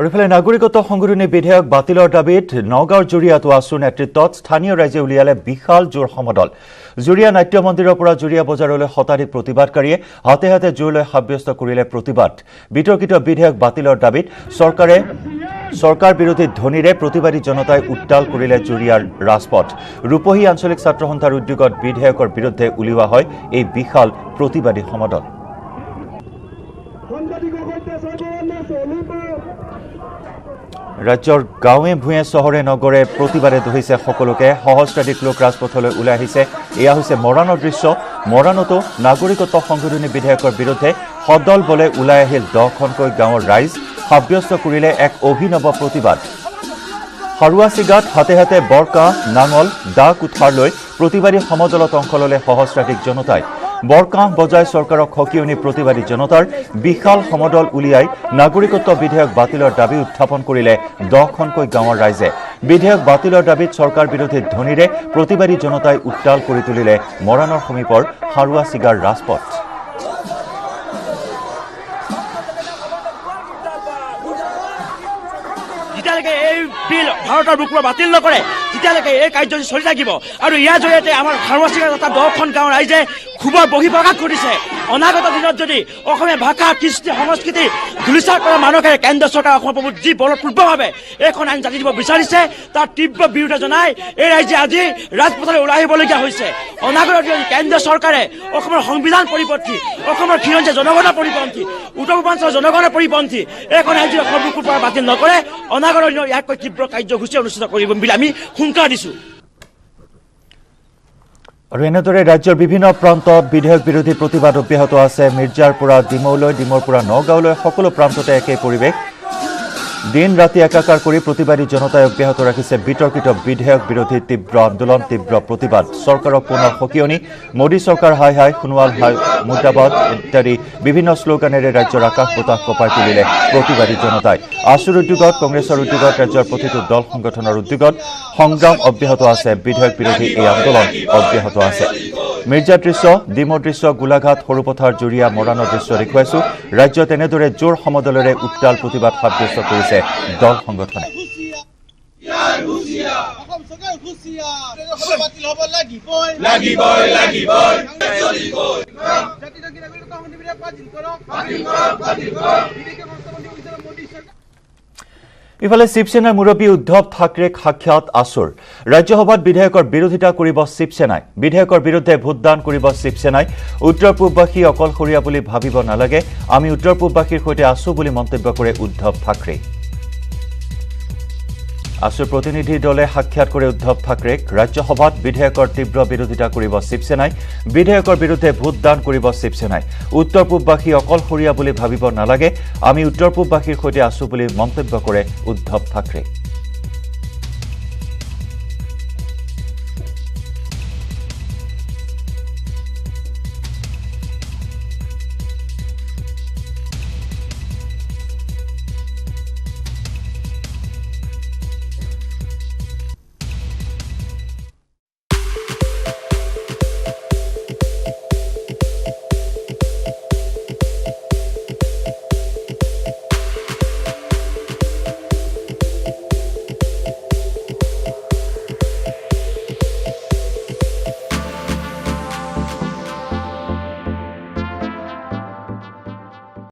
আৰু ইফালে নাগৰিকত্ব সংশোধনী বিধেয়ক বাতিলৰ দাবীত নগাঁৱৰ জুৰীয়াতো আছুৰ নেতৃত্বত স্থানীয় ৰাইজে উলিয়ালে বিশাল জোৰ সমদল। জুৰীয়া নাট্য মন্দিৰৰ পৰা জুৰীয়া বজাৰলৈ শতাধিক প্ৰতিবাদকাৰীয়ে হাতে হাতে জোৰ লৈ সাব্যস্ত কৰিলে প্ৰতিবাদ। বিতৰ্কিত বিধেয়ক বাতিলৰ দাবীত চৰকাৰ বিৰোধী ধ্বনিৰে প্ৰতিবাদী জনতাই উত্তাল কৰিলে জুৰীয়াৰ ৰাজপথ। ৰূপহী আঞ্চলিক ছাত্ৰ সন্থাৰ উদ্যোগত বিধেয়কৰ বিৰুদ্ধে উলিওৱা হয় এই বিশাল প্ৰতিবাদী সমদল। ৰাজ্যৰ গাঁৱে ভূঞে চহৰে নগৰে প্ৰতিবাদে দহিছে সকলোকে। সহস্ৰাধিক লোক ৰাজপথলৈ ওলাই আহিছে। এয়া হৈছে মৰাণৰ দৃশ্য। মৰাণতো নাগৰিকত্ব সংশোধনী বিধেয়কৰ বিৰুদ্ধে সদল বলে ওলাই আহিল 10খনকৈ গাঁৱৰ ৰাইজ। সাব্যস্ত কৰিলে এক অভিনৱ প্ৰতিবাদ। হাৰুৱাচিগাত হাতে হাতে বৰকাহ, নাঙল, দা কুঠাৰ লৈ প্ৰতিবাদী সমদলত অংশ ল'লে সহস্ৰাধিক জনতাই। বৰকাহ বজাই চৰকাৰক সকিয়নি প্ৰতিবাদী জনতাৰ বিশাল সমদল উলিয়াই নাগৰিকত্ব বিধেয়ক বাতিলৰ দাবী উত্থাপন কৰিলে 10খনকৈ গাঁৱৰ ৰাইজে। বিধেয়ক বাতিলৰ দাবীত চৰকাৰ বিৰোধী ধ্বনিৰে প্ৰতিবাদী জনতাই উত্তাল কৰি তুলিলে মৰাণৰ সমীপৰ হাৰুৱাচিগাৰ ৰাজপথ। যেতিয়ালৈকে এই বিল ভাৰতৰ বুকুৰ বাতিল নকৰে তেতিয়ালৈকে এই কাৰ্যসূচী চলি থাকিব। আৰু ইয়াৰ জৰিয়তে আমাৰ হাৰুৱাচিগা তথা 10খন গাঁৱৰ ৰাইজে ক্ষোভৰ বহিঃপ্ৰকাশ ঘটিছে। অনাগত দিনত যদি অসমীয়া ভাষা, কৃষ্টি, সংস্কৃতি ধূলিসাৎ কৰা মানসেৰে কেন্দ্ৰ চৰকাৰে অসমৰ প্ৰভু যি বলপূৰ্বকভাৱে এইখন আইন জাৰি দিব বিচাৰিছে তাৰ তীব্ৰ বিৰোধিতা জনাই এই ৰাইজে আজি ৰাজপথলৈ ওলাই আহিবলগীয়া হৈছে। অনাগত দিনত কেন্দ্ৰ চৰকাৰে অসমৰ সংবিধান পৰিপন্থী, অসমৰ খিলঞ্জীয়া জনগণৰ পৰিপন্থী, উত্তৰ পূৰ্বাঞ্চলৰ জনগণৰ পৰিপন্থী এইখন আইন যদি অসমৰ বুকুৰ পৰা বাতিল নকৰে অনাগত দিনত ইয়াতকৈ তীব্ৰ কাৰ্যসূচী অনুষ্ঠিত কৰিব বুলি আমি হুংকাৰ দিছোঁ। আৰু এনেদৰে ৰাজ্যৰ বিভিন্ন প্ৰান্তত বিধেয়ক বিৰোধী প্ৰতিবাদ অব্যাহত আছে। মিৰ্জাৰ পৰা ডিমৌলৈ, ডিমৌৰ পৰা নগাঁৱলৈ সকলো প্ৰান্ততে একেই পৰিৱেশ। দিন ৰাতি একাকাৰ কৰি প্ৰতিবাদী জনতাই অব্যাহত ৰাখিছে বিতৰ্কিত বিধেয়ক বিৰোধী তীব্ৰ আন্দোলন, তীব্ৰ প্ৰতিবাদ। চৰকাৰক পুনৰ সকিয়নি, মোদী চৰকাৰ হাই হাই, সোণোৱাল হাই মুৰ্দাবাদ ইত্যাদি বিভিন্ন শ্লোগানেৰে ৰাজ্যৰ আকাশ বতাহ কঁপাই তুলিলে প্ৰতিবাদী জনতাই। আছুৰ উদ্যোগত, কংগ্ৰেছৰ উদ্যোগত, ৰাজ্যৰ প্ৰতিটো দল সংগঠনৰ উদ্যোগত সংগ্ৰাম অব্যাহত আছে। বিধেয়ক বিৰোধী এই আন্দোলন অব্যাহত আছে। মিৰ্জাৰ দৃশ্য, ডিমৌৰ দৃশ্য, গোলাঘাট, সৰুপথাৰ, জুৰীয়া, মৰাণৰ দৃশ্য দেখুৱাইছো। ৰাজ্যত এনেদৰে জোৰ সমদলেৰে উত্তাল প্ৰতিবাদ সাব্যস্ত কৰিছে দল সংগঠনে। ইফালে শিৱসেনাৰ মুৰব্বী উদ্ধৱ ঠাকৰেক সাক্ষাৎ আছুৰ। ৰাজ্যসভাত বিধেয়কৰ বিৰোধিতা কৰিব শিৱসেনাই। বিধেয়কৰ বিৰুদ্ধে ভোটদান কৰিব শিৱসেনাই। উত্তৰ পূববাসী অকলশৰীয়া বুলি ভাবিব নালাগে, আমি উত্তৰ পূববাসীৰ সৈতে আছো বুলি মন্তব্য কৰে উদ্ধৱ ঠাকৰে। আছুৰ প্ৰতিনিধি দলে সাক্ষাৎ কৰে উদ্ধৱ ঠাকৰেক। ৰাজ্যসভাত বিধেয়কৰ তীব্ৰ বিৰোধিতা কৰিব শিৱসেনাই। বিধেয়কৰ বিৰুদ্ধে ভোটদান কৰিব শিৱসেনাই। উত্তৰ পূববাসী অকলশৰীয়া বুলি ভাবিব নালাগে, আমি উত্তৰ পূববাসীৰ সৈতে আছো বুলি মন্তব্য কৰে উদ্ধৱ ঠাকৰে।